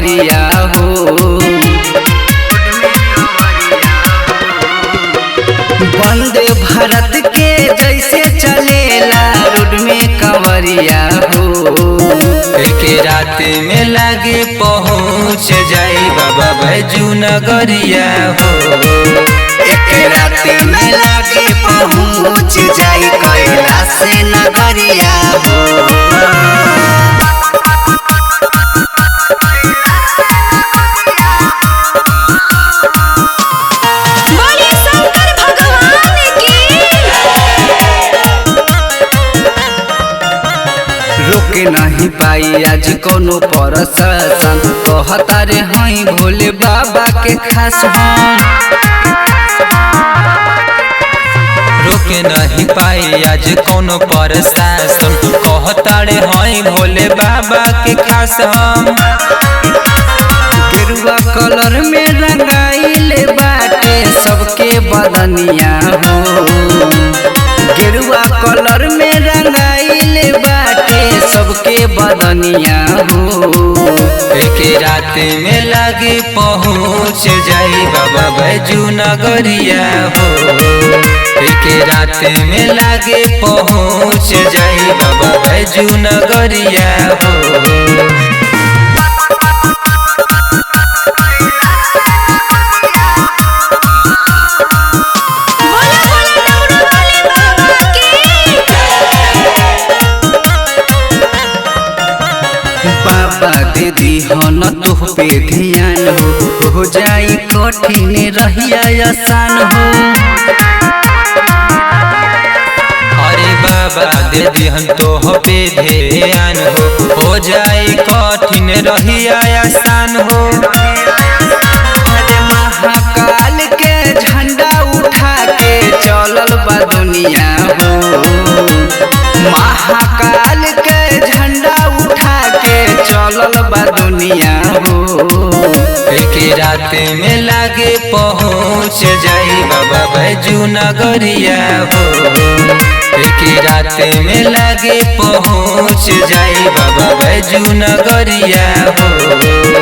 कंवरिया हो। वंदे भारत के जैसे चलेला रोड में कंवरिया हो। एक रात में लागे पहुँच जाई बाबा बैजू नगरिया हो। एक रात में लागे पहुँच जाई कैलाश नगरिया हो। बोलिए शंकर भगवान की। रोके नहीं पाई आज कोनो प्रशासन, कहता रे हई भोले बाबा के खास हम। रोके नहीं पाई आज कोनो प्रशासन, कहताड़े हई भोले बाबा के खास हम। गेरुआ कलर में रंगाइल बाटे सबके बदनिया हो। गेरुआ कलर में रंगाइल बाटे सबके बदनिया हो। एक रात में लागे पहुँच जाई बाबा बैजू नगरिया हो। एक रात में लागे पहुँच जाई बाबा बैजू नगरिया हो। बोला बोला डमरू वाले बाबा की। बाबा दे दीहन तुह पे ध्यान हो जाई कठिन रहिया आसान हो। अरे बाबा दे दिहन तोह पे ध्यान हो जाई कठिन रहिया आसान हो। अरे महाकाल के झंडा उठा के चलल बा दुनिया हो। महाकाल के झंडा उठा के चलल बा दुनिया हो। एक रात में लागे पहुँच जाई बाबा बैजू नगरिया हो। एक रात में लागे पहुँच जाई बाबा बैजू नगरिया हो।